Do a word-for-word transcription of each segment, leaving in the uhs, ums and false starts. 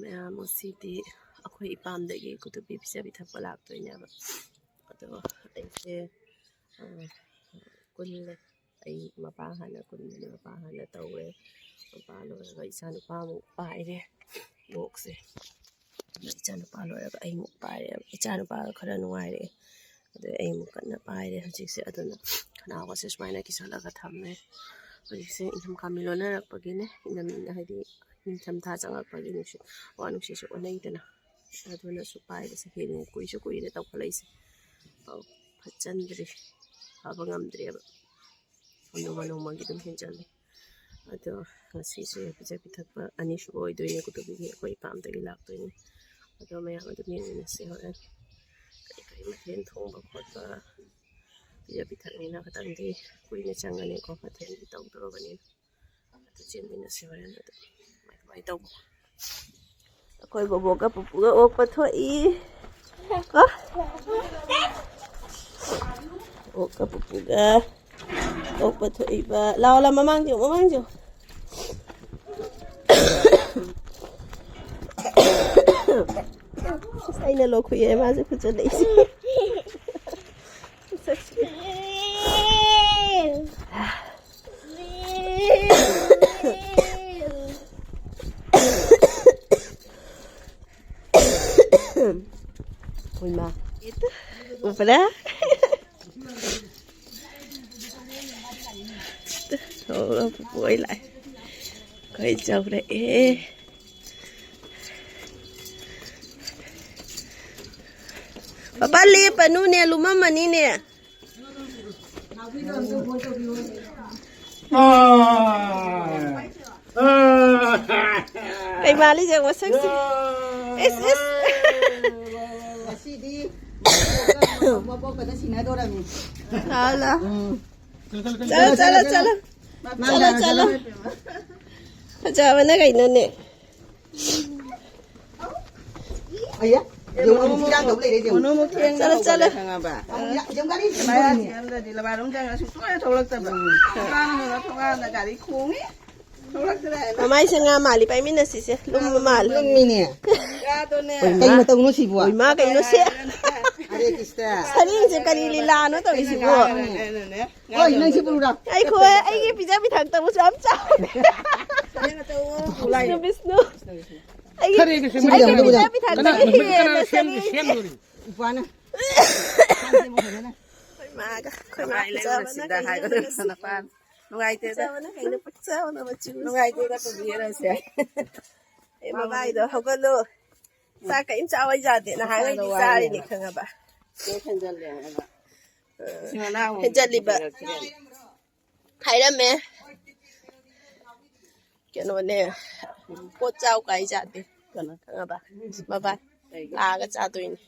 ꯃꯌꯥꯝ, ꯉꯁꯤꯗꯤ ꯑꯩꯈꯣꯏ ꯏꯄꯥꯝꯗꯒꯤ ꯀꯨꯇꯨꯕꯤ ꯄꯤꯖ ꯄꯤꯊꯛꯄ ꯂꯥꯛꯇꯣꯏꯅꯦꯕ꯫ ꯑꯗꯣ ꯑꯩꯁꯦ, ꯑ, ꯀꯨꯜꯂꯦ꯫ ꯑꯩ ꯃꯄꯥ ꯍꯥꯟꯅ ꯀꯨꯟꯕꯅꯦ, ꯃꯄꯥ ꯍꯥꯟꯅ ꯇꯧꯔꯦ꯫ ꯃꯄꯥ ꯂꯣꯏꯔꯒ ꯏꯆꯥ ꯅꯨꯄꯥ ꯑꯃꯨꯛ ꯄꯥꯏꯔꯦ, ꯕꯣꯛꯁꯁꯦ꯫ ꯑꯗꯣ ꯏꯆꯥ ꯅꯨꯄꯥ ꯂꯣꯏꯔꯒ ꯑꯩ ꯑꯃꯨꯛ ꯄꯥꯏꯔꯦ꯫ ꯏꯆꯥ ꯅꯨꯄꯥꯒ ꯈꯔ ꯅꯨꯡꯉꯥꯏꯔꯛꯑꯦ꯫ ꯑꯗꯩ ꯑꯩ ꯑꯃꯨꯛ ꯀꯟꯅ ꯄꯥꯏꯔꯦ ꯍꯧꯖꯤꯛꯁꯦ꯫ ꯑꯗꯨꯅ ꯈꯅꯥꯎꯒꯁꯦ ꯁꯨꯃꯥꯏꯅ ꯀꯤꯁꯜꯂꯒ ꯊꯝꯃꯦ꯫ ꯍꯧꯖꯤꯛꯁꯦ ꯏꯪꯊꯝꯊꯥ ꯃꯤ ꯂꯣꯟꯅꯔꯛꯄꯒꯤꯅꯦ, ꯏꯪꯊꯝ-, ꯍꯥꯏꯗꯤ ꯅꯤꯡꯊꯝꯊꯥ ꯆꯪꯉꯛꯄꯒꯤ ꯅꯨꯡꯁꯤꯠ, ꯍꯋꯥ ꯅꯨꯡꯁꯤꯠꯁꯨ ꯑꯣꯟꯅꯩꯗꯅ꯫ ꯑꯗꯨꯅꯁꯨ ꯄꯥꯏꯕꯁꯦ ꯍꯦꯟꯅ ꯀꯨꯏꯁꯨ ꯀꯨꯏꯔꯦ ꯇꯧꯈꯠꯂꯛꯏꯁꯦ꯫ ꯑꯧ, ꯐꯠꯆꯟꯗ꯭ꯔꯤ, ꯐꯕ ꯉꯝꯗ꯭ꯔꯦꯕ꯫ ꯅꯣꯡꯃ ꯅꯣꯡꯃꯒꯤ ꯑꯗꯨꯝ ꯍꯦꯟꯖꯜꯂꯦ꯫ ꯑꯗꯣ ꯉꯁꯤꯁꯦ ꯄꯤꯖ ꯄꯤꯊꯛꯄ ꯑꯅꯤꯁꯨꯕ ꯑꯣꯏꯗꯣꯏꯅꯦ, ꯀꯨꯇꯨꯕꯤꯒꯤ ꯑꯩꯈꯣꯏ ꯏꯄꯥꯝꯗꯒꯤ ꯂꯥꯛꯇꯣꯏꯅꯦ꯫ ꯑꯗꯣ ꯃꯌꯥꯝ ꯑꯗꯨꯝ ꯌꯦꯡꯃꯤꯟꯅꯁꯦ ꯍꯣꯔꯦꯟ꯫ ꯀꯔꯤ ꯀꯔꯤ ꯃꯊꯦꯜ ꯊꯣꯡꯕ ꯈꯣꯠꯄ, ꯄꯤꯖ ꯄꯤꯊꯛꯅꯤꯅ ꯈꯤꯇꯪꯗꯤ ꯀꯨꯏꯅ ꯆꯪꯒꯅꯤꯀꯣ, ꯃꯊꯦꯜꯗꯤ ꯇꯧꯗꯣꯔꯕꯅꯤꯅ꯫ ꯑꯗꯨ ꯆꯦꯟꯃꯤꯟꯅꯁꯦ ꯍꯣꯔꯦꯟ ꯑꯗꯨꯝ꯫ ꯀꯃꯥꯏ ꯀꯃꯥꯏ ꯇꯧꯕ? ꯑꯩꯈꯣꯏ ꯕꯣꯕꯣꯛꯀ ꯄꯨꯄꯨꯒ ꯑꯣꯛꯄ ꯊꯣꯛꯏ꯫ ꯀꯣ? ꯑꯣꯛꯀ ꯄꯨꯄꯨꯒ ꯑꯣꯛꯄ ꯊꯣꯛꯏꯕ꯫ ꯂꯥꯎ, ꯂꯥꯎ, ꯃꯃꯥꯡ ꯆꯦꯟꯉꯨ, ꯃꯃꯥꯡ ꯆꯦꯟꯉꯨ꯫ ꯑꯁ, ꯑꯩꯅ ꯂꯣꯛ ꯈꯨꯏꯌꯦ, ꯃꯥꯁꯦ ꯐꯨꯖꯜꯂꯛꯏꯁꯦ꯫ ꯍꯣꯏꯃ꯫ ꯎꯕ꯭ꯔꯥ? ꯑꯣ, ꯄꯨꯄꯨ ꯍꯣꯏ ꯂꯥꯛꯑꯦ꯫ ꯑꯩꯈꯣꯏ ꯆꯥꯎꯔꯛꯑꯦ꯫ ꯄꯄꯥ ꯂꯦꯞꯄꯅꯨꯅꯦ, ꯂꯨꯝꯃꯝꯃꯅꯤꯅꯦ꯫ ꯀꯩ ꯃꯥꯜꯂꯤ ꯌꯦꯡꯉꯣ ꯁꯛꯁꯤ꯫ ꯏꯁ, ꯏꯁ꯫ ꯉꯁꯤꯗꯤ ꯃꯕꯣꯛꯀꯗ ꯁꯤꯟꯅꯗꯣꯔꯝꯃꯤ꯫ ꯂꯥꯎ, ꯂꯥꯎ꯫ ꯎꯝ꯫ ꯆꯠꯂꯣ, ꯆꯠꯂꯣ, ꯆꯠꯂꯣ꯫ ꯆꯠꯂꯣ, ꯆꯠꯂꯣ꯫ ꯐꯖꯕꯅ ꯀꯩꯅꯣꯅꯦ꯫ ꯑꯌꯥ, ꯌꯦꯡꯉꯣ, ꯏꯔꯥꯡ ꯇꯧ ꯂꯩꯔꯦ, ꯌꯦꯡꯉꯣ꯫ ꯃꯅꯨꯡ ꯃꯨꯛ ꯊꯦꯡꯅ ꯆꯠꯂꯣ, ꯆꯠꯂꯣ꯫ ꯈꯪꯉꯕ? ꯑꯃꯨꯛ ꯌꯥ-, ꯌꯥꯝ ꯒꯥꯔꯤ ꯃꯌꯥ ꯊꯦꯡꯉꯝꯗꯗꯤ ꯂꯕꯥꯔꯣꯝ ꯆꯪꯉ ꯁꯨꯡꯊꯣꯛ ꯍꯦꯛ ꯊꯣꯛꯂꯛꯇꯕ꯫ ꯊꯣꯡꯒꯥꯟ ꯍꯥꯡꯉꯒ ꯊꯣꯡꯒꯥꯟꯗ ꯒꯥꯔꯤ ꯈꯣꯡꯉꯤ꯫ ꯃꯃꯥꯏꯁꯦ ꯉꯥ ꯃꯥꯜꯂꯤ, ꯄꯥꯏꯃꯤꯟꯅꯁꯤꯁꯦ꯫ ꯂꯨꯝꯕ ꯃꯥꯜꯂꯤ꯫ ꯂꯨꯝꯃꯤꯅꯦ꯫ ꯀꯩ ꯃꯇꯧꯅꯣ ꯁꯤꯕꯣ? ꯍꯣꯏ, ꯃꯥ ꯀꯩꯅꯣ ꯁꯦ? ꯑꯔꯦ ꯀ꯭ꯔꯤꯁꯅ꯫ ꯁꯔꯦꯡꯁꯦ ꯀꯔꯤ ꯂꯤꯂꯥꯅꯣ ꯇꯧꯔꯤꯁꯤꯕꯣ? ꯍꯣꯏ, ꯅꯪ ꯁꯤ ꯄꯨꯔꯨꯔꯥ꯫ ꯑꯩꯈꯣꯏ, ꯑꯩꯒꯤ ꯄꯤꯖ ꯄꯤꯊꯛꯇꯕꯁꯨ ꯌꯥꯝ ꯆꯥꯎꯔꯦ꯫ ꯕꯤꯁꯅꯨ, ꯕꯤꯁꯅꯨ꯫ ꯑꯩꯒꯤ, ꯈꯔ ꯍꯦꯟꯅ ꯁꯦꯝꯕꯤꯔꯣ꯫ ꯑꯩꯒꯤ ꯄꯤꯖ ꯄꯤꯊꯛꯇꯕ ꯀꯅꯥ, ꯍꯦꯟꯅ ꯀꯅꯥꯅ ꯁꯦꯝ-, ꯁꯔꯦꯡꯁꯦ꯫ ꯁꯦꯝꯗꯣꯔꯤ? ꯏꯄꯥꯅ꯫ ꯑꯩꯈꯣꯏ ꯃꯥꯒ, ꯑꯩꯈꯣꯏ ꯃꯥ ꯄꯤꯖꯕꯅ ꯀꯩꯅꯣ ꯉꯁꯤ꯫ ꯅꯨꯄꯥ꯫ ꯅꯨꯡꯉꯥꯏꯇꯦꯗ꯫ ꯄꯤꯖꯕꯅ ꯀꯩꯅꯣ ꯄꯛꯆꯕꯅ ꯃꯆꯨ꯫ ꯅꯨꯡꯉꯥꯏꯇꯦꯗ ꯄꯨꯕꯤꯔꯁꯦ꯫ ꯑꯦ, ꯃꯕꯥꯏꯗꯣ ꯍꯧꯒꯠꯂꯣ꯫ ꯆꯥꯛ ꯀꯔꯤꯝ ꯆꯥꯎ ꯌꯥꯗꯦ꯫ ꯅꯍꯥꯟꯈꯩꯗꯤ ꯆꯥꯔꯤꯅꯦ ꯈꯪꯉꯕ꯫ ꯆꯦꯛ ꯍꯦꯟꯖꯜꯂꯦꯅ꯫ ꯍꯦꯟꯖꯜꯂꯤꯕ꯫ ꯍꯥꯏꯔꯝꯃꯦ꯫ ꯀꯩꯅꯣꯅꯦ꯫ ꯄꯣꯠ ꯆꯥꯎ ꯀꯥꯏ ꯌꯥꯗꯦ꯫ ꯀꯩꯅꯣ ꯈꯪꯉꯕ? ꯃꯕꯥꯏ꯫ ꯂꯥꯛꯑꯒ ꯆꯥꯗꯣꯏꯅꯦ꯫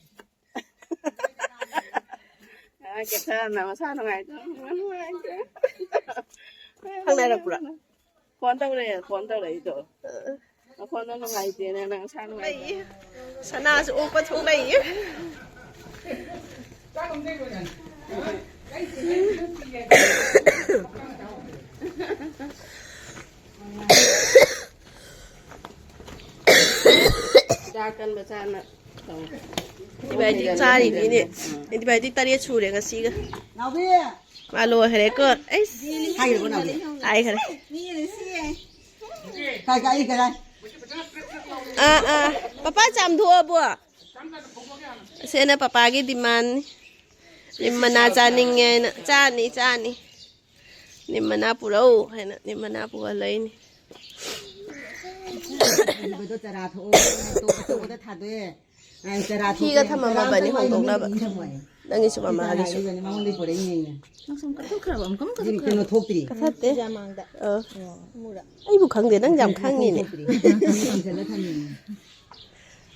ꯑꯉꯥꯡ ꯀꯦꯊꯔꯅ ꯃꯁꯥ ꯅꯨꯡꯉꯥꯏꯇꯕ ꯅꯨꯡꯉꯥꯏꯇꯦ꯫ ꯈꯪꯅꯔꯛꯄ꯭ꯔꯣ? ꯐꯣꯟ ꯇꯧꯔꯛꯑꯦ, ꯐꯣꯟ ꯇꯧꯔꯛꯏꯗꯣ꯫ ꯑ꯫ ꯃꯈꯣꯟꯗꯣ ꯅꯨꯡꯉꯥꯏꯇꯦꯅ ꯅꯪ ꯁꯥ ꯅꯨꯡꯉꯥꯏꯇꯦ꯫ ꯂꯩꯌꯦ꯫ ꯁꯅꯥꯁꯨ ꯑꯣꯛꯄ ꯊꯣꯛꯂꯛꯏ꯫ ꯆꯥ ꯀꯟꯕ ꯆꯥꯅ ꯇꯧ꯫ ꯑꯦꯟꯇꯤꯕꯥꯌꯣꯇꯤꯛ ꯆꯥꯔꯤꯅꯤꯅꯦ꯫ ꯎꯝ꯫ ꯑꯦꯟꯇꯤꯕꯥꯌꯣꯇꯤꯛ ꯇꯔꯦꯠ ꯁꯨꯔꯦ ꯉꯁꯤꯒ꯫ ꯅꯥꯎꯕꯤ! ꯃꯥ ꯂꯣꯏꯈ꯭ꯔꯦꯀꯣ꯫ ꯑꯩꯁ! ꯍꯥꯏꯈ꯭ꯔꯕꯣ ꯅꯥꯎꯕꯤ? ꯍꯥꯏꯈ꯭ꯔꯦ꯫ ꯀꯥꯏ, ꯀꯥꯏ, ꯀꯥꯏ? ꯑꯥ, ꯑꯥ꯫ ꯄꯄꯥ ꯆꯥꯝꯊꯣꯛꯑꯕꯣ? ꯑꯁꯤꯅ ꯄꯄꯥꯒꯤ ꯗꯤꯃꯥꯟꯅꯤ꯫ ꯅꯤꯝ ꯃꯅꯥ ꯆꯥꯅꯤꯡꯉꯦꯅ꯫ ꯆꯥꯅꯤ, ꯆꯥꯅꯤ꯫ ꯅꯤꯝ ꯃꯅꯥ ꯄꯨꯔꯛꯎ ꯍꯥꯏꯅ ꯅꯤꯝ ꯃꯅꯥ ꯄꯨꯍꯜꯂꯛꯏꯅꯤ꯫ ꯑꯔꯤꯕꯗꯣ ꯆꯔꯥ ꯊꯣꯛꯑꯣ, ꯑꯆꯧ-, ꯑꯆꯧꯕꯗ ꯊꯥꯗꯣꯛꯑꯦ꯫ ꯑ, ꯆꯔꯥ ꯐꯤꯒ ꯊꯣꯛꯑꯦ꯫ ꯊꯝꯃꯝꯃꯕꯅꯤ ꯆꯔꯥ ꯑꯝꯇ ꯍꯣꯡꯗꯣꯛꯅꯕ꯫ ꯊꯝꯃꯣ ꯍꯥꯏꯌꯦ꯫ ꯅꯪꯒꯤꯁꯨ ꯃꯃꯥꯒꯤꯁꯨ꯫ ꯆꯔꯥ ꯍꯥꯏꯔꯤꯕꯅꯤ, ꯃꯉꯣꯟꯗꯩ ꯄꯨꯔꯛꯏꯅꯦ ꯑꯩꯅ꯫ ꯅꯪ ꯁꯨꯝ ꯀꯠꯊꯣꯛꯈ꯭ꯔꯕ? ꯑꯃꯨꯛꯀ ꯑꯃꯨꯛ ꯀꯠꯊꯣꯛꯈ꯭ꯔꯕ? ꯀꯩꯅꯣ ꯊꯣꯛꯇ꯭ꯔꯤ꯫ ꯀꯠꯊꯠꯇꯦ꯫ ꯄꯨꯖꯥ ꯃꯥꯡꯗ꯫ ꯑ꯫ ꯑꯣ, ꯑꯃꯨꯔꯛ꯫ ꯑꯩꯕꯨ ꯈꯪꯗꯦ, ꯅꯪ ꯌꯥꯝ ꯈꯪꯉꯤꯅꯦ꯫ ꯊꯣꯛꯇ꯭ꯔꯤ꯫ ꯊꯝꯖꯜꯂ ꯊꯝꯃꯤꯅꯦ꯫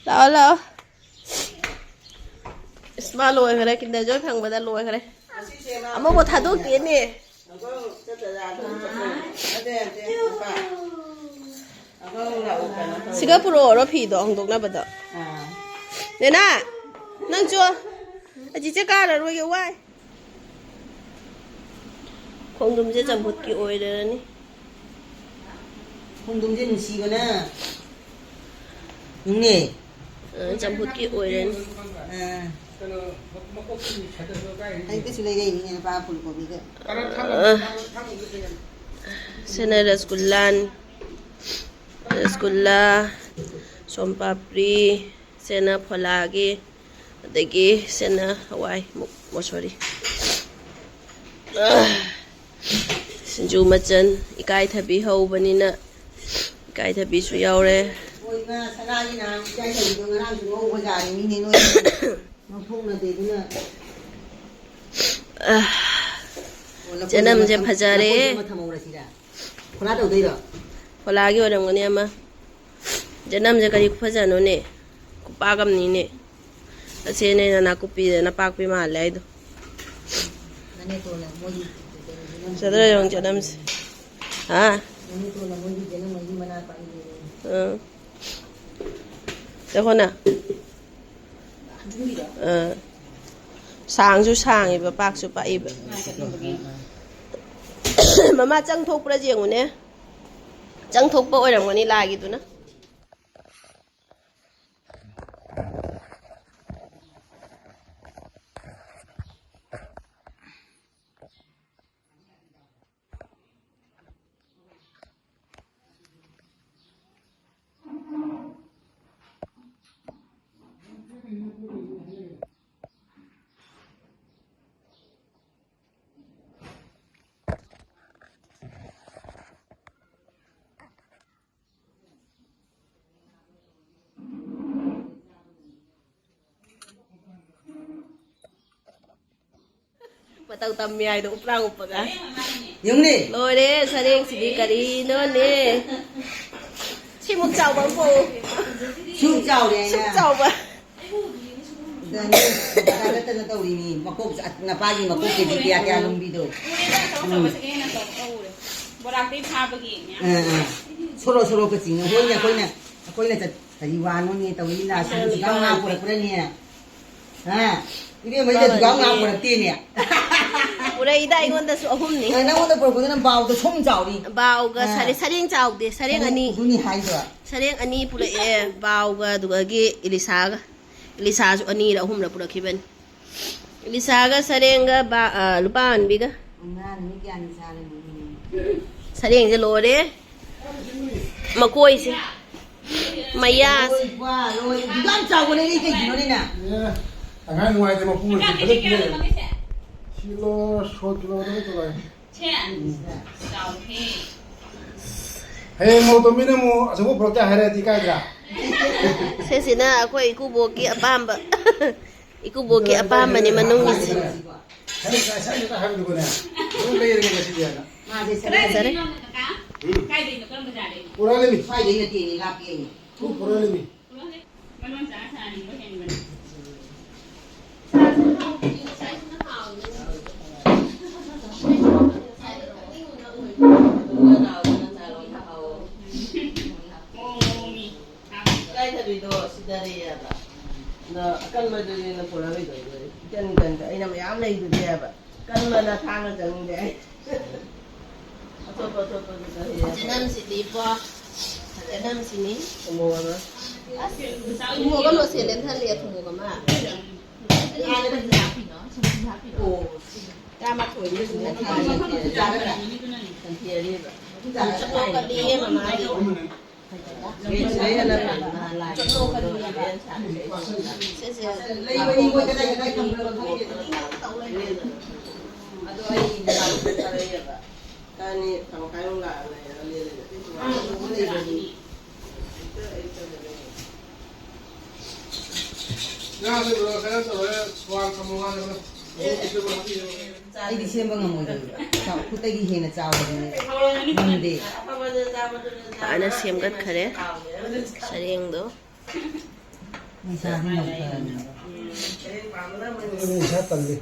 ꯂꯥꯛꯑꯣ, ꯂꯥꯛꯑꯣ꯫ ꯏꯁ, ꯃꯥ ꯂꯣꯏꯈ꯭ꯔꯦ, Kinder Joy ꯐꯪꯕꯗ ꯂꯣꯏꯈ꯭ꯔꯦ꯫ ꯑꯃꯕꯨ ꯊꯥꯗꯣꯛꯇꯦꯅꯦ꯫ ꯁꯤꯒ ꯄꯨꯔꯛꯑꯣꯔꯣ ꯐꯤꯗꯣ ꯍꯣꯡꯗꯣꯛꯅꯕꯗꯣ? ꯑꯥ꯫ ꯅꯦꯅꯥ, ꯅꯪ ꯆꯣ꯫ ꯑꯖꯤꯠꯁꯦ ꯀꯥꯔꯔꯣꯏꯒꯦ, ꯋꯥꯏ꯫ ꯈꯣꯡꯗ꯭ꯔꯨꯝꯁꯦ ꯆꯝꯐꯨꯠꯀꯤ ꯑꯣꯏꯔꯅꯤ꯫ ꯈꯣꯡꯗ꯭ꯔꯨꯝꯁꯦ ꯅꯨꯡꯁꯤꯕꯅ ꯅꯨꯡꯅꯦ꯫ ꯑ, ꯆꯝꯐꯨꯠꯀꯤ ꯑꯣꯏꯔꯅꯤ꯫ ꯑ꯫ ꯍꯧꯖꯤꯛꯇꯁꯨ ꯂꯩꯔꯛꯏꯅꯤꯅꯦ, ꯅꯨꯄꯥ ꯐꯨꯜ ꯀꯣꯕꯤꯒ꯫ ꯑ, ꯁꯤꯅ ꯔꯁꯒꯨꯜꯂꯥꯟ, ꯔꯁꯒꯨꯜꯂꯥ, ꯁꯣꯝꯄꯥꯄ꯭ꯔꯤ, ꯁꯤꯅ ꯐꯣꯂꯥꯒꯤ, ꯑꯗꯒꯤ ꯁꯤꯅ ꯍꯋꯥꯏ ꯃꯨꯛ ꯃꯣꯁꯣꯔꯤ꯫ ꯑ, ꯁꯤꯡꯖꯨ ꯃꯆꯜ, ꯏꯀꯥꯏꯊꯕꯤ ꯍꯧꯕꯅꯤꯅ ꯏꯀꯥꯏꯊꯕꯤꯁꯨ ꯌꯥꯎꯔꯦ꯫ ꯍꯣꯏ, ꯏꯃꯥ, ꯁꯅꯥꯒꯤ ꯅꯍꯥꯟ ꯏꯀꯥꯏꯊꯕꯤꯗꯣ ꯉꯔꯥꯡꯁꯨ ꯉꯧꯕ ꯌꯥꯔꯤꯅꯤꯅꯦ ꯅꯣꯏ꯫ ꯉꯧꯊꯣꯛꯅꯗꯦ ꯑꯗꯨꯅ꯫ ꯑ, ꯑꯣ, ꯂꯐꯣꯏꯁꯦ ꯆꯅꯝꯁꯦ ꯑꯃ ꯊꯝ-, ꯐꯖꯔꯦ꯫ ꯂꯐꯣꯏꯁꯦ ꯑꯃ ꯊꯝꯍꯧꯔꯁꯤꯔꯥ? ꯐꯣꯂꯥ ꯇꯧꯗꯣꯏꯔꯣ? ꯐꯣꯂꯥꯒꯤ ꯑꯣꯏꯔꯝꯒꯅꯤ ꯑꯃ꯫ ꯆꯅꯝꯁꯦ ꯀꯔꯤ ꯈꯨꯐꯖꯅꯣꯅꯦ? ꯈꯨꯄꯥꯛ ꯑꯃꯅꯤꯅꯦ꯫ ꯑꯁꯤꯅꯦ ꯅꯥꯀꯨꯞꯄꯤꯗ ꯅꯄꯥꯛꯄꯤ ꯃꯥꯜꯂꯦ ꯍꯥꯏꯗꯣ꯫ ꯅꯅꯦꯇꯣꯟꯅ ꯃꯣꯏꯒꯤ ꯆꯥꯗ꯭ꯔ ꯌꯦꯡꯉꯨ ꯆꯅꯝꯁꯦ꯫ ꯍꯥ? ꯅꯅꯦꯇꯣꯟꯅ ꯃꯣꯏꯒꯤ ꯆꯅꯝ ꯃꯍꯤ ꯃꯅꯥ ꯄꯥꯛꯏꯅꯦ꯫ ꯑꯥ꯫ ꯌꯦꯡꯉꯣꯅ꯫ ꯑꯥ꯫ ꯁꯥꯡꯁꯨ ꯁꯥꯡꯉꯤꯕ, ꯄꯥꯛꯁꯨ ꯄꯥꯛꯏꯕ꯫ ꯃꯃꯥ ꯆꯪ ꯊꯣꯛꯄ꯭ꯔꯥ ꯌꯦꯡꯉꯨꯅꯦ꯫ ꯆꯪ ꯊꯣꯛꯄ ꯑꯣꯏꯔꯝꯒꯅꯤ ꯂꯥꯒꯤꯗꯨꯅ꯫ ꯃꯇꯧ ꯇꯝꯃꯤ ꯍꯥꯏꯗꯣ ꯎꯄ꯭ꯔꯥꯡ ꯎꯞꯄꯒ꯫ ꯌꯦꯡꯉꯨꯅꯦ꯫ ꯂꯣꯏꯔꯦ, ꯁꯔꯦꯡꯁꯤꯗꯤ ꯀꯔꯤꯅꯣꯅꯦ? ꯁꯤꯃꯨꯛ ꯆꯥꯎꯕ ꯑꯃ ꯄꯣꯛꯎ꯫ ꯁꯨꯛ ꯆꯥꯎꯔꯦ ꯍꯥꯏꯅ꯫ ꯁꯨꯛ ꯆꯥꯎꯕ꯫ ꯑꯗꯨꯅꯦ, ꯅꯠꯇꯅ ꯇꯧꯔꯤꯅꯤ꯫ ꯃꯀꯣꯛ, ꯅꯄꯥꯒꯤ ꯃꯀꯣꯛ ꯀꯦꯖꯤ ꯀꯌꯥ ꯀꯌꯥ ꯂꯨꯝꯕꯤꯗꯣ? ꯎꯔꯦꯗ, ꯑꯆꯧ ꯑꯆꯧꯕꯁꯦ ꯀꯩ ꯍꯦꯟꯅ ꯇꯧ-, ꯇꯧꯔꯦ꯫ ꯕꯣꯔꯥꯛꯇꯩ ꯐꯥꯕꯒꯤ ꯃꯌꯥꯝ꯫ ꯑꯥ, ꯑꯥ꯫ ꯁꯣꯔꯣ ꯁꯣꯔꯣ ꯀꯆꯤꯡꯅ ꯍꯣꯏꯅꯦ, ꯑꯩꯈꯣꯏꯅ, ꯑꯩꯈꯣꯏꯅ ꯆꯠ-, ꯀꯔꯤ ꯋꯥꯅꯣꯅꯦ ꯇꯧꯔꯤ ꯂꯥꯁ ꯍꯧꯖꯤꯛ ꯉꯥ ꯄꯨꯔꯛꯄ꯭ꯔꯅꯦ? ꯍꯥ? ꯏꯕꯦꯝꯃ, ꯑꯩꯅ ꯍꯧꯖꯤꯛ ꯉꯥ ꯄꯨꯔꯛꯇꯦꯅꯦ꯫ ꯄꯨꯔꯛꯏꯗ ꯑꯩꯉꯣꯟꯗꯁꯨ ꯑꯍꯨꯝꯅꯤ꯫ ꯑ, ꯅꯪꯉꯣꯟꯗ ꯄꯨꯔꯛꯄꯗꯨꯅ ꯕꯥꯎꯗ ꯁꯨꯝ ꯆꯥꯎꯔꯤ꯫ ꯕꯥꯎꯒ ꯑ꯫ ꯁꯔꯦ-, ꯁꯔꯦꯡ ꯆꯥꯎꯗꯦ, ꯁꯔꯦꯡ ꯑꯅꯤ꯫ ꯑꯗꯨꯅꯤ ꯍꯥꯏꯗꯣ꯫ ꯁꯔꯦꯡ ꯑꯅꯤ ꯄꯨꯔꯛꯑꯦ, ꯕꯥꯎꯒ ꯑꯗꯨꯒꯒꯤ ꯏꯂꯤꯁꯥꯒ꯫ ꯏꯂꯤꯁꯥꯁꯨ ꯑꯅꯤꯔ ꯑꯍꯨꯝꯔ ꯄꯨꯔꯛꯈꯤꯕꯅꯤ꯫ ꯏꯂꯤꯁꯥꯒ ꯁꯔꯦꯡꯒ ꯕꯥ-, ꯑ, ꯂꯨꯄꯥ ꯑꯟꯕꯤꯒ꯫ ꯉꯥꯅꯤ ꯃꯤ ꯀꯌꯥꯅꯤ ꯆꯥꯔꯤꯅꯣ? ꯁꯔꯦꯡꯁꯦ ꯂꯣꯏꯔꯦ꯫ ꯃꯀꯣꯏꯁꯦ꯫ ꯃꯌꯥꯁꯦ꯫ ꯂꯣꯏ, ꯋꯥ, ꯂꯣꯏ꯫ ꯑꯗꯨꯛ ꯌꯥꯝ ꯆꯥꯎꯕ ꯂꯩꯔꯛꯏ ꯀꯩꯒꯤꯅꯣꯅꯦ ꯅꯪ? ꯑꯦ, ꯑꯉꯥꯡ ꯅꯨꯡꯉꯥꯏꯇꯦ ꯃꯄꯨ ꯑꯣꯏꯔꯗꯤ ꯐꯖꯅ ꯄꯤꯔꯛꯑꯦ꯫ ꯁꯤꯂꯣ, ꯁꯣꯠꯂꯣ, ꯑꯗꯨꯝ ꯇꯧꯔꯛꯑꯦ꯫ ꯁꯦ꯫ ꯆꯥꯎꯍꯦ꯫ ꯍꯌꯦꯡ ꯃꯧ ꯇꯣꯝꯕꯤꯅ ꯑꯃꯨꯛ ꯑꯆꯧꯕ ꯄꯨꯔꯛꯇꯦ ꯍꯥꯏꯔꯛꯑꯗꯤ ꯏꯀꯥꯏꯗ꯭ꯔꯥ? ꯁꯤꯁꯤꯅ ꯑꯩꯈꯣꯏ ꯏꯀꯨꯕꯣꯛꯀꯤ ꯑꯄꯥꯝꯕ꯫ ꯏꯀꯨꯕꯣꯛꯀꯤ ꯑꯄꯥꯝꯕꯅꯤ ꯃꯅꯨꯡꯒꯤꯁꯦ꯫ ꯍꯥꯏꯔꯛꯑꯣ, ꯉꯁꯥꯏ ꯉꯁꯥꯏ ꯍꯥꯏꯕꯗꯨꯕꯨꯅꯦ꯫ ꯑꯗꯨꯝ ꯂꯩꯔꯒꯦ ꯉꯁꯤꯗꯤ ꯍꯥꯏꯅ꯫ ꯃꯥꯁꯦ ꯁꯔꯦꯡ ꯐꯖꯔꯦ꯫ ꯀꯗꯥꯏꯗꯒꯤꯅꯣ ꯀꯀꯥ? ꯎꯝ꯫ ꯀꯥꯏꯗꯩꯅꯣ? ꯀꯔꯝꯕ ꯖꯥꯔꯗꯩꯅꯣ? ꯄꯨꯔꯛꯑꯂꯃꯤ꯫ ꯁ꯭ꯋꯥꯏꯗꯩ ꯅꯠꯇꯦꯅꯦ, ꯂꯥꯞꯄꯦꯅꯦ꯫ ꯎꯝ, ꯄꯨꯔꯛꯑꯂꯃꯤ꯫ ꯄꯨꯔꯛꯑꯂꯦ꯫ ꯃꯔꯣꯟ ꯆꯥꯔ ꯆꯥꯔꯅꯤꯡꯕ ꯍꯦꯟꯕꯅꯦ꯫ ꯁꯥꯁꯨ ꯍꯥꯎꯇꯦ, ꯁꯥꯁꯨ ꯍꯥꯎꯋꯦ꯫ ꯃꯑꯣꯡ ꯃꯑꯣꯡꯅꯤ꯫ ꯏꯀꯥꯏꯊꯕꯤꯗꯣ ꯁꯤꯗꯔꯤꯑꯕ꯫ ꯑꯗꯣ ꯑꯀꯟꯕꯗꯨꯅꯦꯅ ꯄꯨꯔꯛꯏꯗꯣ꯫ ꯏꯀꯟ ꯏꯀꯟꯗ ꯑꯩꯅ ꯃꯌꯥꯝ ꯂꯩꯗꯨꯗꯤ ꯍꯥꯏꯕ꯫ ꯀꯟꯕꯅ ꯊꯥꯡꯅ ꯆꯪꯗꯦ ꯍꯥꯏ꯫ ꯑꯇꯣꯞꯄ ꯑꯇꯣꯞꯄꯗꯨꯗ ꯍꯦꯛ꯫ ꯆꯅꯝꯁꯤꯗꯤ ꯏꯕꯣ꯫ ꯆꯅꯝꯁꯤꯅꯤ꯫ ꯎꯃꯣꯔꯣꯛ ꯑꯃ꯫ ꯑꯁ, ꯎꯃꯣꯔꯣꯛ ꯑꯃ ꯂꯣꯏꯁꯤꯜꯂꯦ, ꯊꯜꯂꯦ, ꯊꯨꯝꯃꯣꯔꯣꯛ ꯑꯃ꯫ ꯑꯣ꯫ ꯇꯔꯥꯃꯥꯊꯣꯏꯗꯤ ꯁꯨꯝ ꯅꯠꯇꯦ꯫ ꯆꯥꯒꯗ꯭ꯔꯥ? ꯆꯠꯊꯣꯛꯀꯅꯤꯌꯦ ꯃꯃꯥꯗꯤ꯫ ꯑꯩꯗꯤ ꯁꯦꯝꯕ ꯉꯝꯃꯣꯏꯗꯧꯔꯤꯕ꯫ ꯆꯥꯎ-, ꯈꯨꯠꯇꯒꯤ ꯍꯦꯟꯅ ꯆꯥꯎꯕꯗꯨꯅꯦ ꯉꯝꯗꯦ꯫ ꯐꯖꯅ ꯁꯦꯝꯒꯠꯈꯔꯦ ꯁꯔꯦꯡꯗꯣ꯫ ꯃꯩꯁꯥꯗꯤ ꯌꯥꯝ ꯐꯔꯝꯃꯦꯕ꯫ ꯃꯩꯁꯥ ꯇꯜꯂꯤ꯫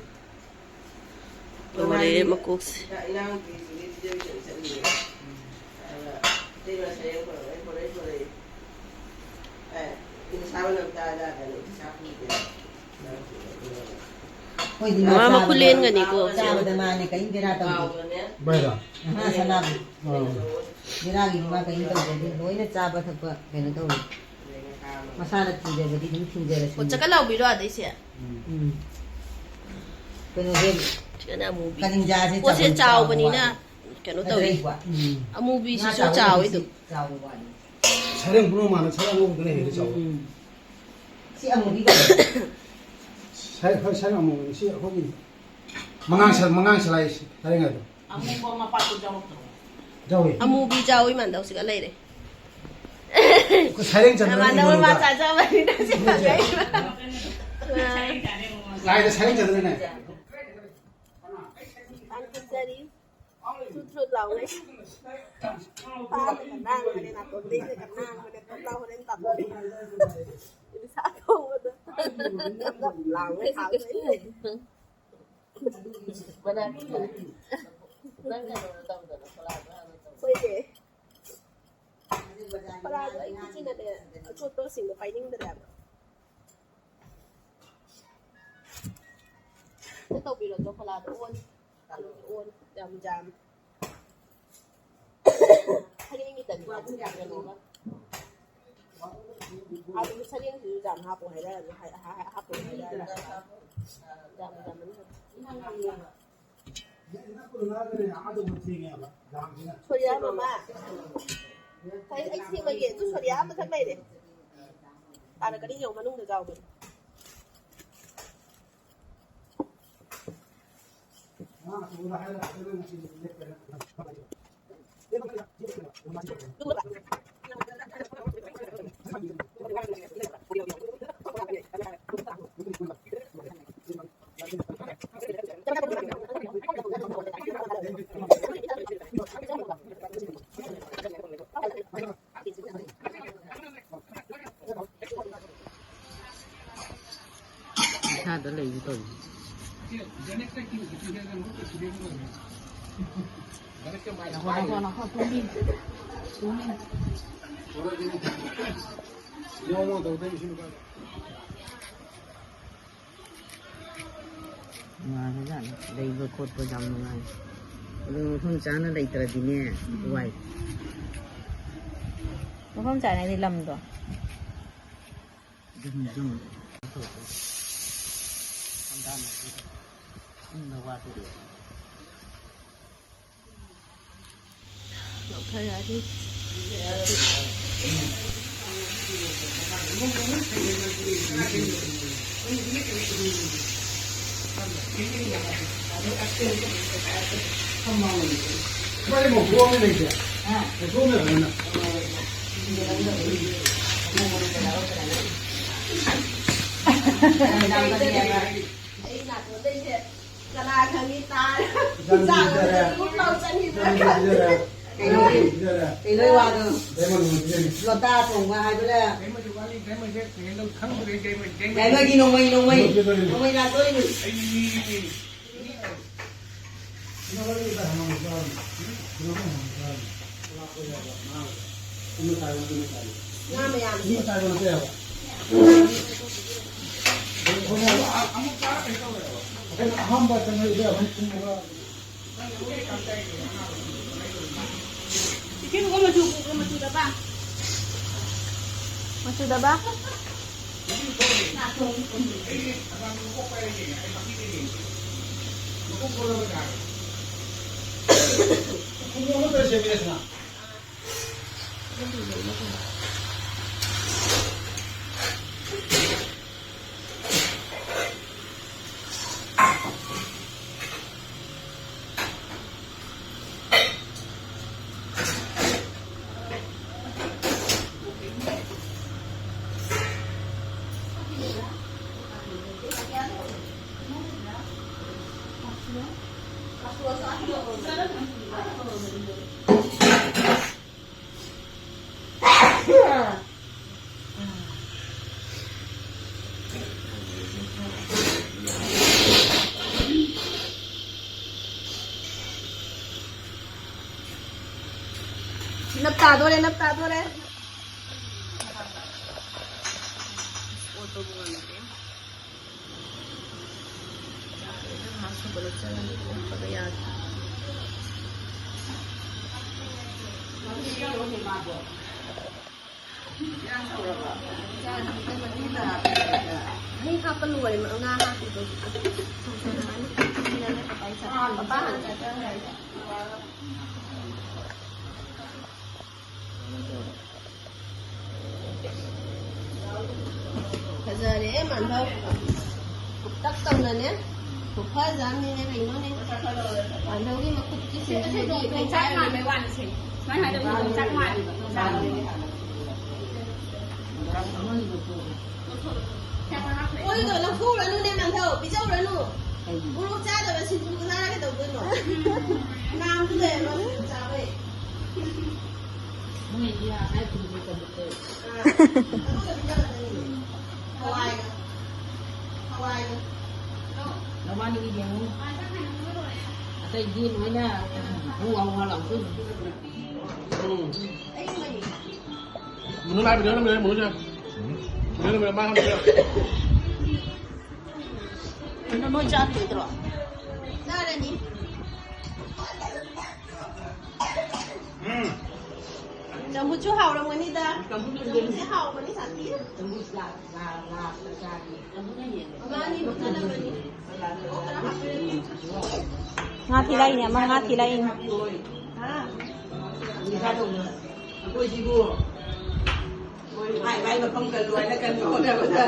ꯂꯣꯏꯔꯦ ꯃꯀꯣꯛꯁꯦ꯫ ꯑꯩꯈꯣꯏꯗꯤ ꯃꯥ ꯃꯥ ꯆꯥꯕꯗ, ꯃꯈꯨ ꯂꯦꯟꯒꯅꯤꯀꯣ꯫ ꯆꯥꯕꯗ ꯃꯥꯅꯦ ꯀꯔꯤꯝ ꯕꯦꯔꯥ ꯇꯧꯗꯦ꯫ ꯚꯥꯏꯔꯣ? ꯑꯍꯥ, ꯁꯅꯥꯕꯨ꯫ ꯑꯥ꯫ ꯕꯦꯔꯥꯒꯤꯗꯤ ꯃꯥ ꯀꯔꯤꯝ ꯇꯧꯗꯦ꯫ ꯑꯗꯨ ꯂꯣꯏꯅ ꯆꯥꯕ ꯊꯛꯄ ꯀꯩꯅꯣ ꯇꯧꯋꯤ꯫ ꯃꯁꯥꯅ ꯊꯤꯟꯖꯕꯗꯤ ꯑꯗꯨꯝ ꯊꯤꯟꯖꯔꯁꯨ꯫ ꯑꯣ, ꯆꯀ ꯂꯥꯎꯕꯤꯔꯣ ꯑꯗꯩꯁꯦ? ꯎꯝ꯫ ꯀꯩꯅꯣꯁꯦ, ꯁꯤꯗꯅ ꯑꯃꯨꯕꯤ꯫ ꯀꯂꯤꯡꯖꯥꯁꯦ ꯄꯣꯠꯁꯦ ꯆꯥꯎꯕ ꯆꯥꯎꯕꯅꯤꯅ ꯋꯥꯠꯂꯤ꯫ ꯀꯩꯅꯣ ꯇꯧꯋꯤ꯫ ꯅꯠꯇ꯭ꯔ ꯏꯕꯣ? ꯎꯝ꯫ ꯉꯥ ꯑꯃꯨꯕꯤꯁꯤꯁꯨ ꯆꯥꯎꯕ ꯆꯥꯎꯋꯤ ꯅꯨꯃꯤꯠꯁꯤ ꯑꯗꯨꯝ꯫ ꯆꯥꯎꯕ ꯋꯥꯠꯂꯤ꯫ ꯁꯔꯦꯡ ꯄꯨꯝꯅꯃꯛ ꯃꯥꯟꯅ ꯁꯔꯦꯡ ꯑꯉꯧꯕꯗꯨꯅ ꯍꯦꯜꯂꯤ ꯆꯥꯎꯕ꯫ ꯎꯝ꯫ ꯁꯤ ꯑꯃꯨꯕꯤ ꯀꯧꯋꯦ꯫ ꯁꯔꯦꯡ, ꯍꯣꯏ, ꯁꯔꯦꯡ ꯑꯃꯨꯕꯅꯤ꯫ ꯁꯤ ꯑꯩꯈꯣꯏꯒꯤ ꯃꯉꯥꯡ ꯁ-, ꯃꯉꯥꯡ ꯁꯂꯥꯏ ꯁꯔꯦꯡ ꯍꯥꯏꯗꯣ꯫ ꯑꯃꯨꯕ ꯃꯄꯥꯛꯇꯨ ꯌꯥꯎꯔꯛꯇ꯭ꯔꯣ? ꯌꯥꯎꯏ꯫ ꯑꯃꯨꯕꯤ ꯆꯥꯎꯏ ꯃꯥꯟꯗꯧꯁꯤꯒ ꯂꯩꯔꯦ꯫ ꯑꯩꯈꯣꯏ ꯁꯔꯦꯡ ꯆꯟꯗꯅ ꯃꯥꯟꯗꯧ ꯃꯥ ꯏꯃꯣꯏꯅꯨꯗ꯫ ꯆꯥꯖꯕꯅꯤꯅ ꯁꯤ ꯏꯃꯣꯏꯅꯨꯁꯦ꯫ ꯐꯖꯩꯕ꯫ ꯂꯥꯏꯗ ꯁꯔꯦꯡ ꯆꯟꯗꯅꯅꯦ꯫ ꯌꯥꯝ ꯐꯖꯔꯤ꯫ ꯊꯨꯠ ꯊꯨꯠ ꯂꯥꯎꯉꯩ꯫ ꯄꯥꯝꯃꯤꯒ ꯅꯥꯡꯕꯅꯦ, ꯅꯥꯇꯣꯟꯗꯩꯁꯤꯒ ꯅꯥꯡꯕꯅꯦ, ꯄꯣꯛꯂꯥꯎ ꯍꯣꯔꯦꯟ ꯇꯥꯊꯣꯛꯑꯦ꯫ ꯏꯟꯁꯥ ꯊꯣꯡꯕꯗ ꯅꯞ ꯅꯞ ꯂꯥꯎꯉꯩ ꯍꯥꯎꯗꯣꯏꯅꯦ꯫ ꯃꯅꯥꯛꯀꯤ ꯅꯪ ꯀꯩꯅꯣ ꯇꯧꯗꯅ ꯁꯂꯥꯗꯣ ꯍꯥꯟꯅ ꯇꯧ꯫ ꯍꯣꯏꯅꯦ꯫ ꯁꯂꯥꯗꯣ ꯑꯩ ꯈꯨꯠꯁꯤꯅꯅꯦ ꯑꯆꯣꯠꯄꯁꯤꯡꯗꯣ ꯄꯥꯏꯅꯤꯡꯗ꯭ꯔꯦꯕ꯫ ꯁꯤ ꯇꯧꯕꯤꯔꯣ, ꯆꯣꯀꯣꯂꯥꯗꯣ ꯑꯣꯟ꯫ ꯑꯂꯨꯗꯣ ꯑꯣꯟ꯫ ꯌꯥꯝ ꯌꯥꯝ꯫ ꯁꯔꯦꯡꯒꯤ ꯇꯟ ꯀꯩꯅꯣꯒ꯫ ꯑꯗꯨ ꯁꯔꯦꯡꯁꯤꯁꯨ ꯌꯥꯝ ꯍꯥꯞꯄꯣ ꯍꯥꯏꯔꯛꯑꯅꯤ, ꯍꯥꯏ-, ꯍꯥ-, ꯍꯥꯞꯄꯣ ꯍꯥꯏꯔꯛꯑꯅꯤ꯫ ꯌꯥꯝ ꯌꯥꯝꯃꯟꯈ꯭ꯔꯦ꯫ ꯁꯣꯔꯤꯌꯥ ꯃꯃꯥ꯫ ꯑꯩ, ꯑꯩ ꯁꯦꯝꯃꯒꯦ꯫ ꯑꯗꯨ ꯁꯣꯔꯤꯌꯥ ꯑꯃꯈꯛ ꯂꯩꯔꯦ꯫ ꯇꯥꯔꯛꯀꯅꯤ ꯌꯦꯡꯉꯣ, ꯃꯅꯨꯡꯗ ꯌꯥꯎꯕꯅꯦ꯫ ꯏꯁꯥꯗ ꯂꯩꯅꯤ ꯇꯧꯔꯤꯁꯦ꯫ ꯅꯨꯡꯉꯥꯏꯕꯖꯥꯠꯅꯤ꯫ ꯂꯩꯕ ꯈꯣꯠꯄ ꯌꯥꯝ ꯅꯨꯡꯉꯥꯏ꯫ ꯑꯗꯨ ꯃꯐꯝ ꯆꯥꯅ ꯂꯩꯇ꯭ꯔꯗꯤꯅꯦ, ꯎꯝ꯫ ꯋꯥꯏ꯫ ꯃꯐꯝ ꯆꯥꯅꯗꯤ ꯂꯝꯗꯣ꯫ ꯌꯨꯝ, ꯌꯨꯝ꯫ ꯏꯪꯅ ꯋꯥꯗꯨꯔꯤ꯫ ꯂꯧꯊꯔꯛꯑꯅꯤ꯫ ꯑꯩ ꯅꯥꯇꯣꯟꯗꯩꯁꯦ ꯀꯅꯥ ꯈꯪꯉꯤ ꯇꯥꯔꯦ꯫ ꯏꯆꯥꯅꯨꯄꯤ ꯆꯥꯛ ꯄꯤꯖꯔꯦ꯫ ꯑꯃꯨꯛ ꯂꯧ ꯆꯠꯈꯤꯕ꯭ꯔꯥ ꯏꯆꯥꯅꯨꯄꯤ ꯈꯪꯗꯦ꯫ ꯄꯤꯖꯔꯦ꯫ ꯀꯩꯅꯣ? ꯏꯆꯥꯅꯨꯄꯤ ꯄꯤꯖꯔꯦ꯫ ꯀꯩꯅꯣ ꯋꯥꯗꯣ? ꯗꯥꯏꯃꯟ ꯑꯃ ꯄꯤꯖꯔꯦ꯫ ꯂꯣꯇꯥ ꯊꯣꯡꯕ ꯍꯥꯏꯕ꯭ꯔꯥ? ꯗꯥꯏꯃꯟꯒꯤ ꯋꯥꯔꯤ, ꯗꯥꯏꯃꯟꯁꯦ ꯀꯩꯅꯣ ꯈꯪꯗ꯭ꯔꯦ, ꯗꯥꯏꯃꯟ, ꯗꯥꯏꯃꯟ꯫ ꯗꯥꯏꯃꯟꯒꯤ ꯅꯣꯡꯃꯩ, ꯅꯣꯡꯃꯩ꯫ ꯅꯣꯡꯃꯩ ꯄꯤꯖꯔꯦ꯫ ꯅꯣꯡꯃꯩ ꯂꯥꯟꯗꯣꯏꯅꯤ꯫ ꯑꯩ ꯉꯥ ꯃꯌꯥꯝ꯫ ꯏꯁꯤꯡ ꯃꯆꯨ, ꯃꯆꯨꯗꯕ꯫ ꯃꯆꯨꯗꯕ꯫ ꯅꯞ ꯇꯥꯗꯣꯔꯦ, ꯅꯞ ꯇꯥꯗꯣꯔꯦ꯫ ꯑꯣꯇꯣꯕꯨ ꯉꯝꯗ꯭ꯔꯦ꯫ ꯆꯪꯉꯗꯤ ꯀꯣꯛꯄꯒ ꯌꯥꯗꯦ꯫ ꯃꯍꯤ ꯍꯥꯞꯄ ꯂꯣꯏꯔꯦ, ꯉꯥ ꯍꯥꯞꯄꯤꯗꯣ꯫ ꯃꯄꯥ ꯍꯥꯟꯅ ꯆꯥꯖꯔꯅꯤ꯫ ꯐꯖꯔꯦ ꯃꯥꯟꯗꯧ꯫ ꯈꯨꯇꯛ ꯇꯧꯅꯅꯦ꯫ ꯈꯨꯐꯖ ꯑꯃꯅꯤꯅꯦ ꯀꯩꯅꯣꯅꯦ꯫ ꯃꯥꯟꯗꯧꯒꯤ ꯃꯈꯨꯠꯀꯤ ꯁꯤꯡꯖꯨꯗꯤ ꯌꯣꯡꯆꯥꯛ ꯃꯥꯟꯕꯩ ꯋꯥꯅꯤ ꯁꯦ꯫ ꯁꯨꯃꯥꯏꯅ ꯍꯥꯏꯗꯧꯅꯤ, ꯌꯣꯡꯆꯥꯛ ꯃꯥꯜꯂꯦꯕ, ꯌꯣꯡꯆꯥꯛ꯫ ꯃꯣꯏꯗꯣ ꯂꯧꯊꯣꯛꯎꯔꯅꯨꯅꯦ ꯃꯥꯟꯗꯧ, ꯄꯤꯖꯧꯔꯅꯨ꯫ ꯃꯣꯔꯣꯛ ꯆꯥꯗꯕ ꯁꯤꯡꯖꯨ ꯆꯥꯔ ꯀꯩꯗꯧꯗꯣꯏꯅꯣ? ꯅꯥꯝꯁꯨ ꯂꯩꯔꯕ ꯁꯤꯡꯖꯨ ꯆꯥꯕꯩ꯫ ꯃꯣꯏꯗꯤ ꯍꯥꯏ ꯀꯨꯝꯕ ꯇꯧꯕꯗꯣ꯫ ꯑꯥ, ꯑꯗꯨꯒ ꯄꯤꯖꯒꯗꯕꯅꯤ꯫ ꯍꯋꯥꯏꯒ꯫ ꯍꯋꯥꯏꯒ꯫ ꯅꯕꯥꯅꯤꯒꯤ ꯌꯦꯡꯉꯨ꯫ ꯑꯇꯩꯗꯤ ꯂꯣꯏꯅ ꯍꯨ ꯍꯥ ꯍꯨ ꯍꯥ ꯂꯥꯎꯗꯣꯏꯅꯤ꯫ ꯎꯝ꯫ ꯃꯨꯟꯅ ꯂꯥꯛꯑꯦ, ꯃꯨꯟꯅ ꯂꯥꯛꯑꯦ, ꯃꯨꯟꯅ ꯂꯥꯛꯑꯦ꯫ ꯃꯨꯟꯅ ꯂꯥꯛꯑꯦ, ꯃꯥ ꯍꯪꯉꯛꯑꯦ꯫ ꯀꯩꯅꯣ, ꯅꯣꯏ ꯆꯥꯈꯤꯔꯣꯏꯗ꯭ꯔꯣ? ꯆꯥꯔꯅꯤ꯫ ꯎꯝ꯫ ꯆꯝꯐꯨꯠꯁꯨ ꯍꯥꯎꯔꯝꯒꯅꯤꯗ꯫ ꯆꯝꯐꯨꯠꯁꯨ ꯆꯝꯐꯨꯠꯁꯦ ꯍꯥꯎꯕꯅꯤ, ꯁꯥꯊꯤꯅ꯫ ꯆꯝꯐꯨꯠ ꯂꯥ-, ꯂꯥ-, ꯂꯥꯁꯇ ꯆꯥꯒꯦ꯫ ꯆꯝꯐꯨꯠꯅ ꯍꯦꯜꯂꯦ꯫ ꯃꯥꯅꯤ, ꯃꯈꯜ ꯑꯃꯅꯤ꯫ ꯉꯥ ꯊꯤꯂꯛꯏꯅꯦ, ꯑꯃ ꯉꯥ ꯊꯤꯂꯛꯏꯅꯦ꯫ ꯍꯥ? ꯑꯩꯈꯣꯏ ꯁꯤꯕꯨ ꯃꯥꯏ ꯃꯥꯏ ꯃꯐꯝ ꯀꯜꯂꯨ ꯍꯥꯏꯅ ꯀꯟꯕ ꯍꯣꯠꯅꯕꯗ꯫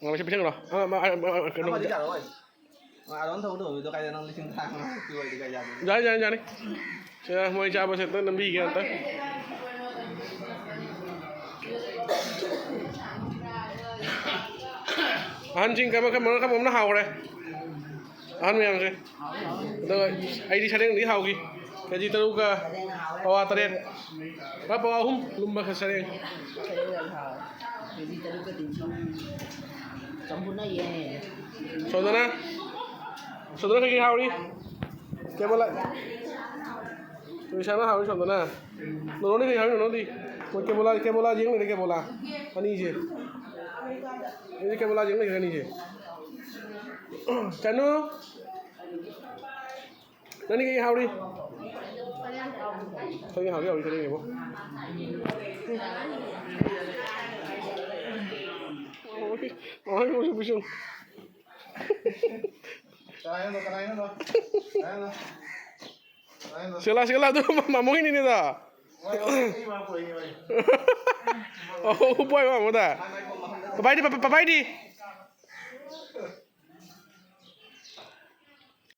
ꯉꯥꯏꯈꯣ, ꯁꯤ ꯄꯤꯁꯟꯈ꯭ꯔꯣ꯫ ꯑ, ꯑ, ꯑ, ꯑ, ꯀꯩꯅꯣ꯫ ꯑꯃꯗꯤ ꯌꯥꯔꯣꯏ꯫ ꯑ, ꯑꯗꯨꯝ ꯊꯧꯕꯗꯣ ꯑꯣꯏꯗꯣ ꯀꯥꯏꯗ ꯅꯪ ꯂꯤꯁꯤꯡ ꯇꯔꯥ ꯃꯉꯥ ꯄꯤꯌꯨ ꯍꯥꯏꯗꯤ ꯀꯥꯏ ꯌꯥꯗꯣꯏꯅꯣ? ꯌꯥꯅꯤ, ꯌꯥꯅꯤ, ꯌꯥꯅꯤ꯫ ꯁꯤꯗ ꯃꯣꯏ ꯆꯥꯕꯁꯦ ꯑꯝꯇ ꯅꯝꯕꯤꯒꯦ ꯑꯝꯇ꯫ ꯑꯍꯟꯁꯤꯡ ꯀꯩ ꯃꯈꯜ ꯃꯈꯜ ꯑꯃꯅ ꯍꯥꯎꯈ꯭ꯔꯦ꯫ ꯑꯍꯟ ꯃꯌꯥꯝꯁꯦ꯫ ꯑꯗꯨꯒ ꯑꯩꯗꯤ ꯁꯔꯦꯡꯗꯤ ꯍꯥꯎꯈꯤ꯫ ꯀꯦ ꯖꯤ ꯇꯔꯨꯛꯀ ꯄꯋꯥ ꯇꯔꯦꯠ꯫ ꯄꯋꯥ ꯑꯍꯨꯝ ꯂꯨꯝꯕ ꯈꯔ ꯁꯔꯦꯡ꯫ ꯁꯣꯝꯗꯅ, ꯁꯣꯝꯗꯅ ꯀꯩꯀꯩ ꯍꯥꯎꯔꯤ? ꯀꯦꯕꯣꯂꯥ꯫ ꯏꯁꯥꯅ ꯍꯥꯎꯔꯤ ꯁꯣꯝꯗꯅ꯫ ꯅꯣꯅꯣꯗꯤ ꯀꯩ ꯍꯥꯎꯔꯤ, ꯅꯣꯅꯣꯗꯤ? ꯃꯣꯏ ꯀꯦꯕꯣꯂꯥ, ꯀꯦꯕꯣꯂꯥ ꯌꯦꯡ ꯂꯩꯔꯦ, ꯀꯦꯕꯣꯂꯥ꯫ ꯑꯅꯤꯁꯦ꯫ ꯑꯩꯗꯤ ꯀꯦꯕꯣꯂꯥ ꯌꯦꯡ ꯂꯩꯔꯦ, ꯑꯅꯤꯁꯦ꯫ ꯆꯅꯨ꯫ ꯅꯪꯗꯤ ꯀꯩ ꯍꯥꯎꯔꯤ? ꯁꯔꯦꯡ ꯍꯥꯎꯔꯤ, ꯍꯥꯎꯔꯤ, ꯁꯔꯦꯡ ꯌꯦꯡꯉꯣ꯫ ꯃꯃꯥꯏ ꯃꯃꯥꯏ ꯃꯃꯥꯏ ꯃꯃꯥꯏ꯫ ꯀꯅꯥꯏꯅꯣ, ꯀꯅꯥꯏꯅꯣ? ꯀꯅꯥꯏꯅꯣ? ꯀꯅꯥꯏꯅꯣ? ꯁꯤꯂꯥ, ꯁꯤꯂꯥ, ꯑꯗꯨ ꯃꯃꯣꯏꯅꯤꯅꯦꯗ꯫ ꯍꯣꯏ, ꯍꯣꯏ, ꯑꯩ ꯃꯥ ꯄꯨꯔꯛꯏꯅꯦ, ꯍꯣꯏ꯫ ꯑꯣ, ꯎꯄꯣꯏ ꯃꯥꯃꯣꯗ꯫ ꯄꯄꯥꯏꯗꯤ, ꯄꯄꯥꯏꯗꯤ꯫